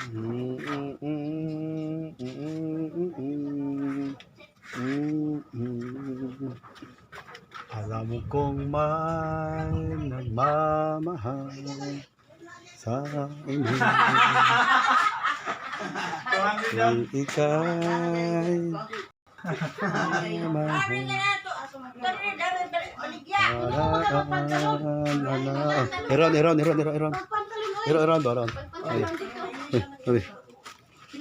Alam mo kung may nagmamahal sa inyo. Kung ika'y mamahal. Eron, eron, eron, eron, eron. Eron, eron, eron. Ay, ay, ay.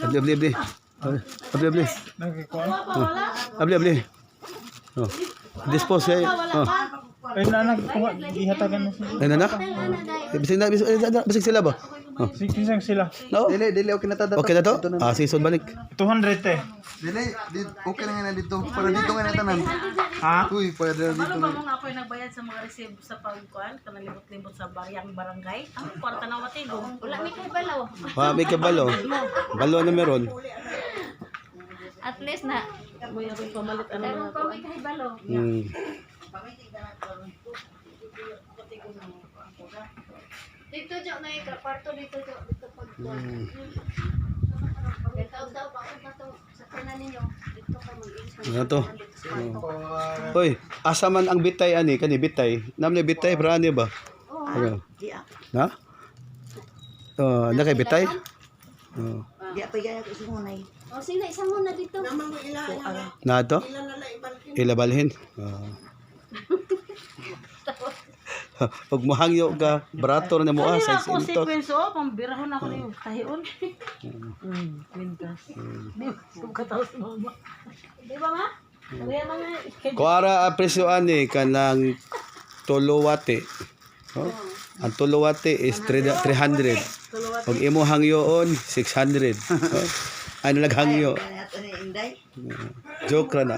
Abli, abli, abli. Ay, abli, abli. Nagkukuha? Oh. Abli, abli. Oh. Dispose eh. Oh. Ay, na, nagkuha. Ihatagan na sila. Ay, na na. Bisig na, bisig, eh, bisig sila ba? Oh. Sige, sila. No? Dili, dili, okay na ta dato. Okay na to? Ah, season balik. 200 eh. Dili, di, okay na nga na dito. Para dito nga na tanan. Ha? Uy, pwede na Ano dito. ba mo nga ako'y nagbayad sa mga receive sa pagkuan, kanang libot-libot sa baryang barangay? Ang kwarta na watigong. Wala may kay balaw. Ah, may kabalo. Balo na meron. At least na. May ako'y pamalit ano Karon mga pa may kay balaw. Dito jo na ka kwarto dito jo dito pag. Kay taw-taw pa ako to sa tanan ninyo dito ka mag-ilis. Ano to? Oh. Hoy, asa man ang bitay ani kani bitay? Namle bitay pra ani ba? Ano? Na? Oh, na kay bitay? Oh. Di pa gaya ko sunay. O sila isang muna dito. Na to? Ilabalhin. Oh. Pag muhangyo ka, barato na mo ah, Ano sa ako intot. sequence oh, pambirahon ako niyo, tahion. Kwintas. Di ba sa mama. Di ba ma? Kaya mga Kuara ang presyo ani kanang tuluwate. Oh? Ang tuluwate is 300. Pag imo hangyoon, 600. Oh? Ano naghangyo? Ato ni Inday. Joke ra na.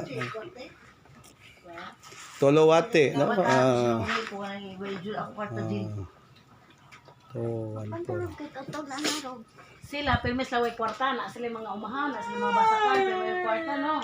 Tuluwate, no? Ah. Sunay ko nang iwejul ako kwarta din. Oh, one, four. Pantalon kay taw na narog. Sila pirmi sila way kwarta na sila mga umahan na sila mga basakan pero may kwarta no.